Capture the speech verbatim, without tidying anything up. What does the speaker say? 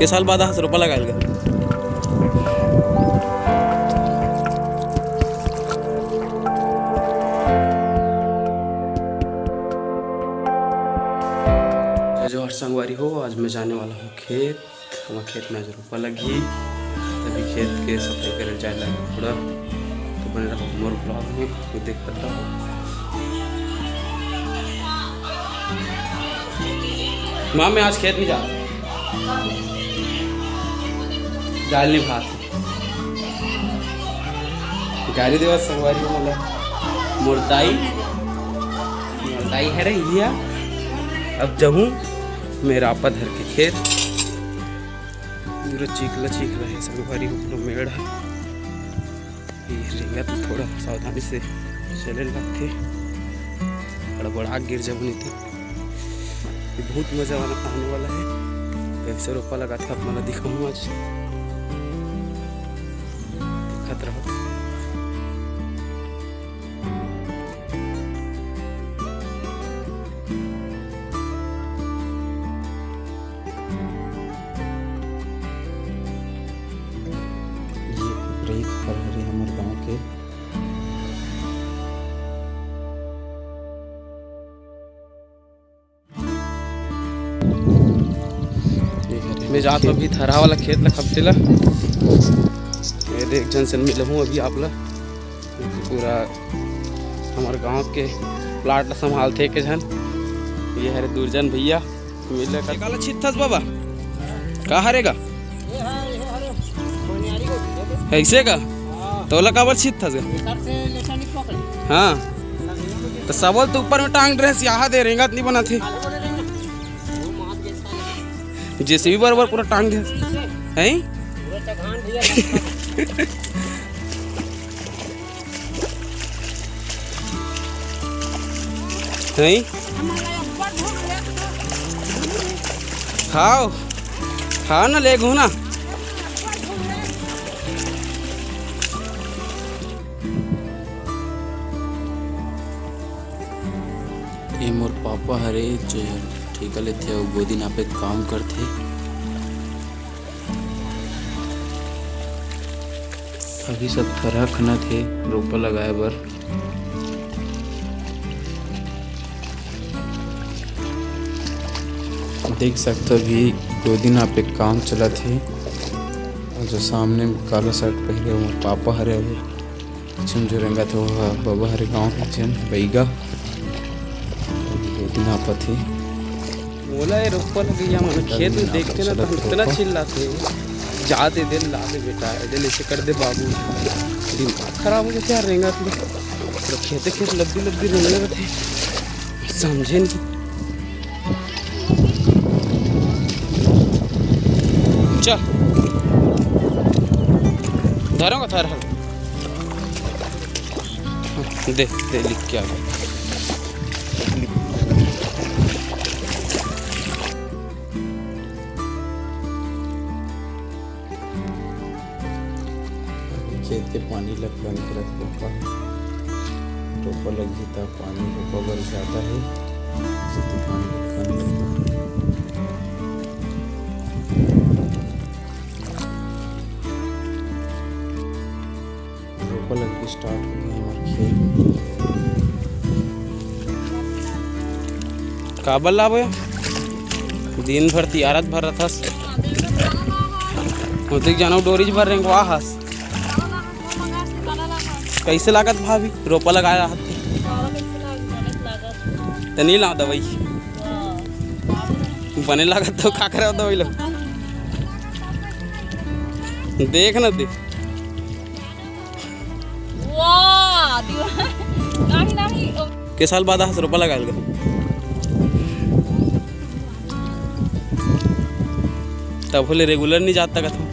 के साल बाद आज रोपा लगाएल गा। जय जोहार संगवारी हो, आज मैं जाने वाला हूँ खेत। हमर खेत में आज रोपा लगही, तभी खेत के सफाई करे जाए ला थोड़ा। तो बने रहो मोर vlog में, तो देखत रहो। माँ, मैं आज खेत नहीं जा, दाल नहीं भात। गाड़ी देवा संगवारी हो मोला, मोर दाई, मोर दाई है रे, इया। अब जाहूँ मैं रोपा धर के खेत। पूरा चीखला चीखला है संगवारी हो, पूरा मेड़ है। ये रेंगत तो थोड़ा सावधानी से चले लगथे, गड़बड़ा गिर जाबो नहीं तो। ये बहुत मजा आने वाला है। कैसे रोपा लगाथे आप मन ला दिखाऊँ आज, देखत रहो। ये कुकरही घर हरे हमर गांव के। मैं जात हूँ अभी थरहा वाला खेत ला खपटे ला। ये देख, एक झन से मिलहूँ अभी आप ला। पूरा हमर गांव के प्लाट ला संभालथे एक झन। ये हरे दुर्जन भैया, मिले का। काला छिथस बाबा, का हरे गा? ऐसे का? तोला काबर छिथस गा? हाँ, तो सबल तो ऊपर में टांग रहे, यहाँ दे रेंगत नहीं बना थे। जेसीबी बरोबर पूरा टांग दे। हैं? हैं? खाओ, खाओ ना, ले घूना। ये मोर पापा हरे, जो ठेका लेथे अउ गोदी नापे के काम करथे। अभी सब थरहा खनत हे रोपा लगाए बर। देख सकथो, अभी गोदी नापे के काम चलत हे। अउ जो सामने में काला शर्ट पहिरे, वो पापा हरे। अभी झन जो रेंगत हे, वो ह बबा हरे गाँव के झन बइगा। गोदी नापत हे। मोला ये रोपा लगइया मन खेत में देखथे ना, तो इतना चिल्लाथे, "जा दे दे, ला दे बेटा, ए दे, ऐसे कर दे बाबू।" दिमाग खराब हो जाथे यार, रेंगत में पूरा खेते खेत लद्दी लद्दी रेंगत रथे, समझे नहीं। चल, धरो का थार हल। दे, दे, लिख के आ गया। खेत के पानी ल कम करत पापा, रोपा लगही त पानी रोपा बर जादा हे, सेती पानी कम करत। रोपा लग के start हो गए हमारे खेत। काबर लाबो? दिन भर तियारत भर रथस। होते जानो डोरीज भर रेंगवा हस। कैसे लागत भाभी? रोपा लगाए रहत थे। त नहीं ला दवाई। बने लागत तो का करे दवाई लो। देख ना दे। वाह, दीवाना। नहीं, नहीं, ओ। के साल बाद आज रोपा लगाएल गा? तब होले regular नहीं जाता कथो।